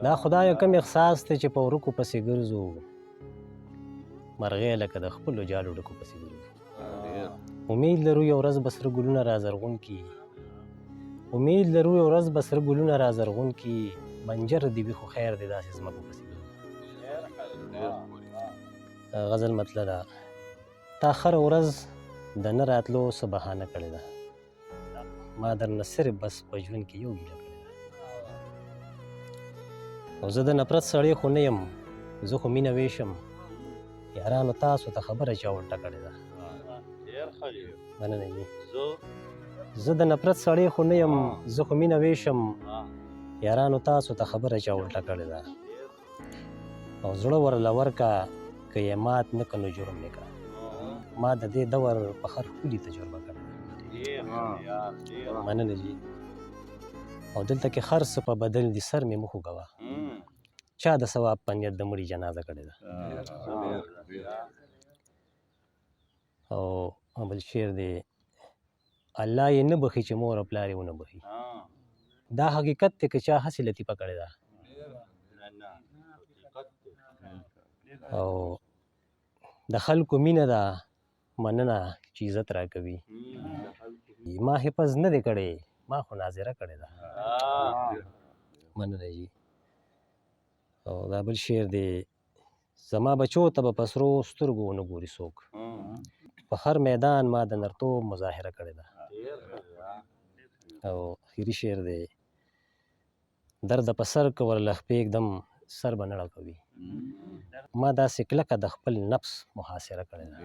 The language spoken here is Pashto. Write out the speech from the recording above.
دا خدایه کوم احساس دی چې په ورکو پسې ګرځو، مرغۍ لکه د خپلو جالو ډکو پسې ګرځو. امید لرو یو ورځ به سره ګلونه را زرغون کړي، امید لرو یو ورځ به سره ګلونه را زرغون کړي، بنجر دې وي خو خیر دی داسې ځمکو پسې ګرځو. غزل مطلع ده. تا هره ورځ د نه راتلو څه بهانه کړې ده، ما درنه صرف بس په ژوند کې یو ګیله کړې ده. او زه د نفرت سړی خو نه یم، زه خو مینه ویشم، یارانو تاسو ته خبره چا الټه کړې ده. مننه جي. زه د نفرت سړی خو نه یم، زه خو مینه ویشم، یارانو تاسو ته خبره چا الټه کړې ده. او زړه ورله ورکه که یې مات نه که نو جرم یې کړه، ما د دې دور په هر ښکلي تجربه کړې ده. مننه جي. او دلته کې هر څه په بدل دي، سر مې مه خوږوه، چا د ثواب په نیت د مړي جنازه کړې ده. او بل شعر دی، الله یې نه بخښي چې مور او پلار یې ونه بخښي. دا حقیقت دی که چا هسې لطیفه کړې ده. او د خلکو مینه ده مننه چې عزت راکوي، ما حفظ نه دی کړی، ما خو ناظره کړې ده. مننه جي. او دا بل شعر دی، زما بچو ته به په سرو سترګو ونه ګوري څوک، په هر میدان ما د نرتوب مظاهره کړې ده. او اخري شعر دی، درد په سر که ورله خپې ږدم سر به نه ړکوي، ما داسې کلکه د خپل نفس محاصره کړې ده.